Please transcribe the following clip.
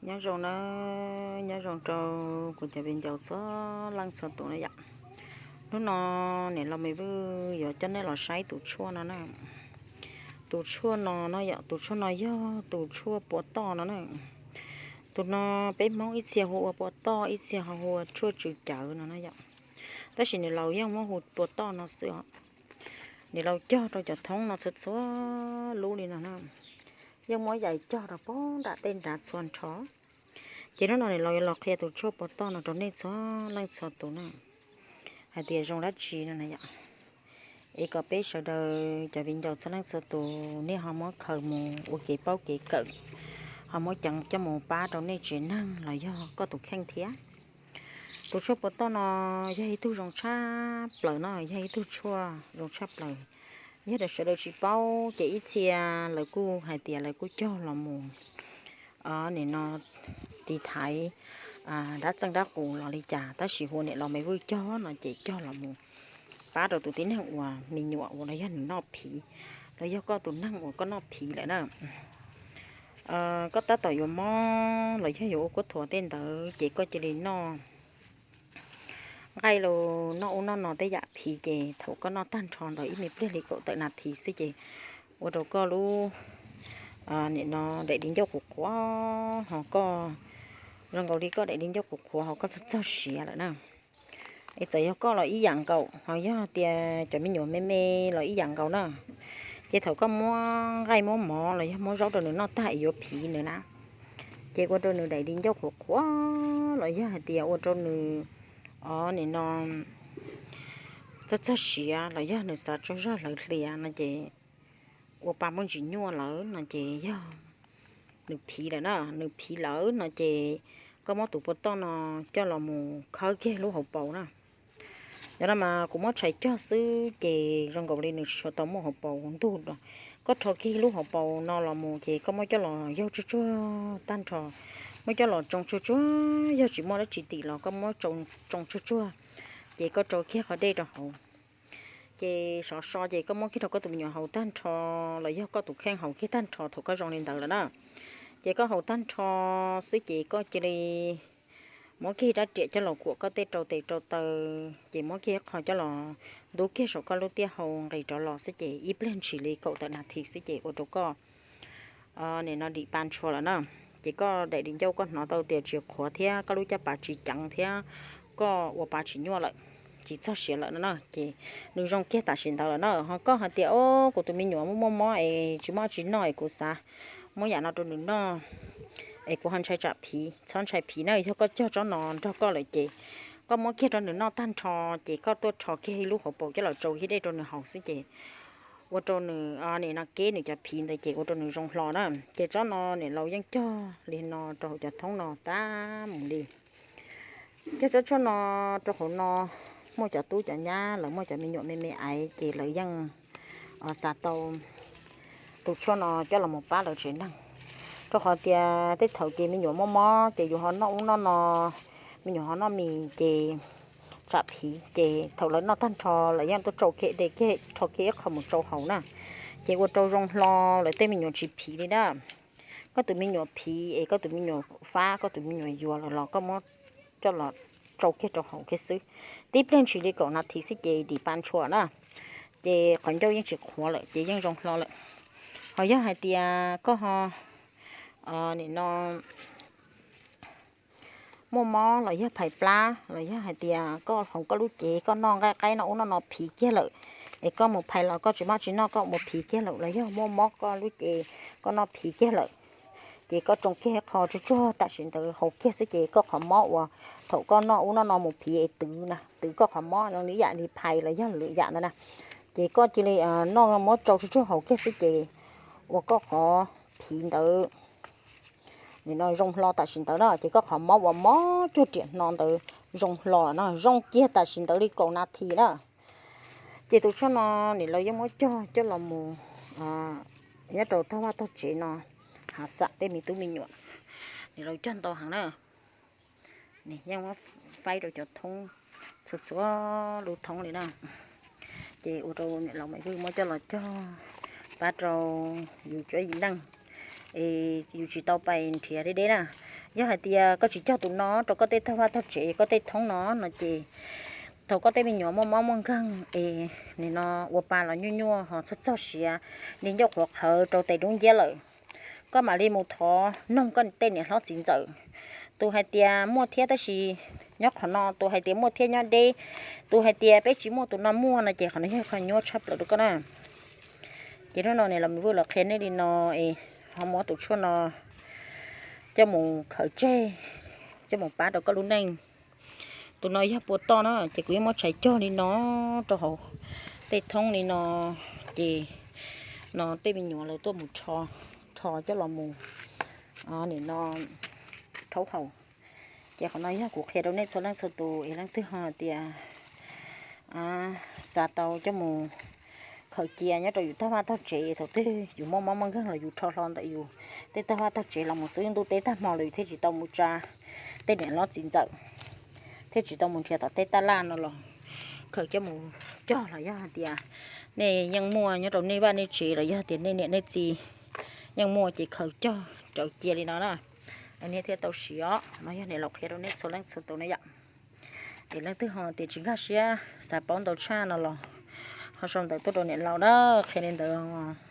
Nyob zoo na, nyob zoo rau kuv cov viv ncaus txhua leej txhua tus na yom. Hnub no niam laus Me Vwj yuav coj nej los saib tus tshuaj no na. Tus tshuaj no no yom, tus tshuaj no yog tus tshuaj puav toj no na. Tus no peb Hmoob ib txhia hu ua puav toj, ib txhia ho hu ua tshuaj tsw cawv no na yom. Tab sis niam laus yeej muab hu puav toj no xwb os. Niam laus cog rau cov thoob no txhua txhua lub li no na. Yeej muab yais cog rau puag nram tej nrad txhua nrho. Ces hnub no niam laus yuav los qhia tus tshuaj puav toj no rau nej txhua leej txhua tus na, hais tias zoo dab tsi no na yom. Es kom peb sawv daws cov viv ncaus txhua leej txhua tus nej ho muab khaws mus ua kev paub kev kawm, ho muab ceev coj mus pab rau nej tsev neeg los yog koj tus kheej thiab. Tus tshuaj puav toj no yog ib tug zoo tshaj plaws no, yog ib tug tshuaj zoo tshaj plaws. Yog sawv daws tsis paub ces ib txhia lawv kuj hais tias lawv kuj cog los mus, nim no tiv thaiv dab txeej dab qus los li cas, tab sis hu niam laus Me Vwj cog no ces cog los mus pab rau tus tib neeg uas me nyuam uas los yog nws noj phiv, los yog koj tus neeg uas koj noj phiv lawm na. Koj tab tom yuav mob los yog yuav ua kuab thuav tej ntawd ces koj cia li noj nqaij los noj ub noj no tej yam phiv ces thaum koj noj tag nrho ntawd ib me pliag li kaum tawm nas this xwb ces ua rau koj lub, nim no daim di ncauj qhuav qhuav ho koj, zoo nkaus li koj daim di ncauj qhuav qhuav ho koj txog txog siav lawm na. Es txawm yog koj los ib yam nkaus, ho yog tias cov me nyuam me me los ib yam nkaus na. Ces thaum koj muab nqaij muab mov los yog muab zaub rau nws noj tag es yuav phiv nws na, ces ua rau nws daim di ncauj qhuav qhuav los yog hais tias ua rau nws, o, nim no txog txog siav los yog nws xav tsaug zog hlawv hlias no ces ua pa muaj ntsis nyuaj lawm no ces yog nws phiv lawm na. Nws phiv lawm no ces koj muab tus puav toj no coj los mus khawb kiag lub hauv paus na. Cov no mas kuv muab tshais cog xwb ces zoo nkaus li nws tsis tshua tau muaj hauv paus ntug. Koj rho kiag lub hauv paus no los mus ces koj muab coj los yaug tsuag tsuag tag nrho, muab coj los tsoo tsuag tsuag, yog tsis muaj dab tsi tim los koj muab tsoo tsuag tsuag, ces koj rau kiag qhov dej rau hauv. Ces sov so ces koj muab kiag rau koj tus me nyuam haus tag nrho los yog koj tus kheej haus kiag tag nrho thaum koj zoo li ntawd lawm na. Ces koj haus tag nrho xwb ces koj cia li muab kiag rab riam coj los kuam koj tej rau tes rau taw, ces muab kiag qho coj los ntub kiag saum koj lub tiaj hau nqis rov los xwb ces ib pliag ntshis li kaum tawm nas this xwb ces ua rau koj nim no dim pa ntshua lawm na. Ces koj daim di ncauj koj hnov tau tias tsis qhuav thiab koj lub caj pas tsis ceev thiab koj ua pa tsis nyuaj lawm, tsis txog siav lawm no na. Ces nws zoo kiag tam sim ntawd lawm na. Ho koj hais tias, o, kuv tus me nyuam muaj muaj mob es tsis muaj tsis noj es kuv xav muab yam no rau nws noj es kuv ho ntshai tsam phiv, txhob ntshai phiv na. Yog koj cog tsob no nrog koj lawm ces koj muab kiag rau nws noj tag nrho ces koj tuaj rho kiag ib lub hauv paus coj los tsau kiag dej rau nws haus xwb ces ua rau nws nim no keb nws cov phiv ntawd ces ua rau nws zoo hlo na. Ces tsob no niam laus yeej cog li no rau hauv cov thoob no tag mus li. Cog tsob tshuaj no rau hauv no, muaj cov tub cov nyab lawv muaj cov me nyuam me me aiv ces lawv yeej xav tau tus tshuaj no coj los mus pab lawv tsev neeg. Rau qhov tias tej thaum ces me nyuam mob mob ces yus ho noj ub noj no, me nyuam ho noj mis ces tsam phiv ces thaum lawv noj tag nrho lawv yeej tuaj tsau kiag dej kiag rho kiag ib qho mus tsau haus na. Ces ua rau zoo hlo lawv tej me nyuam tsis phiv li na. Koj tus me nyuam phiv es koj tus me nyuam fab koj tus me nyuam yuav lawm los koj muab coj los tsau kiag rau haus kiag xwb, tib pliag ntshis li kaum nas this xwb ces dim pa ntshua na. Ces qhov ncauj yeej tsis qhuav lawm ces yeej zoo hlo lawm. Ho yog hais tias koj ho nim no muaj mob los yog phais plab los yog hais tias koj hloov koj lub cev koj noj nqaij qaib noj ub noj no phiv kiag lawm, es koj mus phais los koj tsis maj tsis noj koj mus phiv kiag lawm los yog muaj mob koj lub cev koj noj phiv kiag lawm, ces koj tsoo kiag qho tsuag tsuag tam sim ntawd haus kiag xwb ces koj qhov mob uas thaum koj noj ub noj no mus phiv es twv na, twv koj qhov mob no ib yam li phais los yog lwm yam ntawd na, ces koj cia li noj muab tsau tsuag tsuag haus kiag xwb ces ua koj qhov phiv ntawd nim no zoo hlo tam sim ntawd na, ces koj qhov mob uas mob cuag riam hno ntawd zoo hlo lawm na, zoo kiag tam sim ntawd li kaum nas this na. Ces tus tshuaj no nim laus yeej muab cog coj los mus nyob rau tog vaj tog tsev no, hav xam tej me tub me nyuam, nim laus cog ntau heev na. Yeej muab faib rau cov thoob txhua txhua lub thoob li na. Ces ua rau niam laus Maiv Vwj muab coj los cog pab rau yus cuab yim neej. es yus tsis tau pais nrhiav deb deb na. Yog hais tias koj tsis cog tus no rau koj tej tog vaj tog tsev, koj tej thoob no no ces thaum koj tej me nyuam muaj mob muaj nkeeg es nim no ua pa los nyuaj nyuaj ho txog txog siav, nws ncauj qhuav qhawv rau tes dub nciab lawm, koj mam li mus thov noog koj tej niam hlob txiv ntxawm. Tus hais tias muaj thiab tab sis nyob qhov no, tus hais tias muaj thiab nyob deb, tus hais tias peb tsis muaj tus no muaj no ces qhov no yog qhov nyuaj tshaj plaws rau koj na. Ces hnub no niam laus Maiv Vuj los qhia nej li no es ho muab tus tshuaj no coj mus khaws tseg, coj mus pab rau koj lub neej. Tus no yog pua toj na ces kuv yeej muab tshais cog li no rau hauv tej thoob li no, ces no tej me nyuam lawv tuaj mus rho, rho coj los mus nim no rhaub haus. Ces qhov no yog kuv qhia rau nej txhua leej txhua tus es leej twg ho tias xav tau coj mus khaws cia nyob rau yus tog vaj tog tsev, thaum twg yus muaj mob muaj nkeeg los yus rho hlo ntawm yus tej tog vaj tog tsev los mus xwb, ntuj teb tag hmo lawm yus thiaj tsis tau mus tsa tej niam hlob txiv ntxawm, thiaj tsis tau mus nrhiav tom tej taj laj no los khaws coj mus cog. Los yog hais tias nej yeej muaj nyob rau nej vaj nej tsev los yog tias nej niam nej txiv yeej muaj ces khaws cog rau cia li no na, nej thiaj tau siv os. No yog niam laus qhia rau nej txhua leej txhua tus ne yom. Es leej twg ho tias tsis nkag siab xav paub ntau tshaj no los ho sau ntawv tuaj rau niam laus na, qhia li ntawd.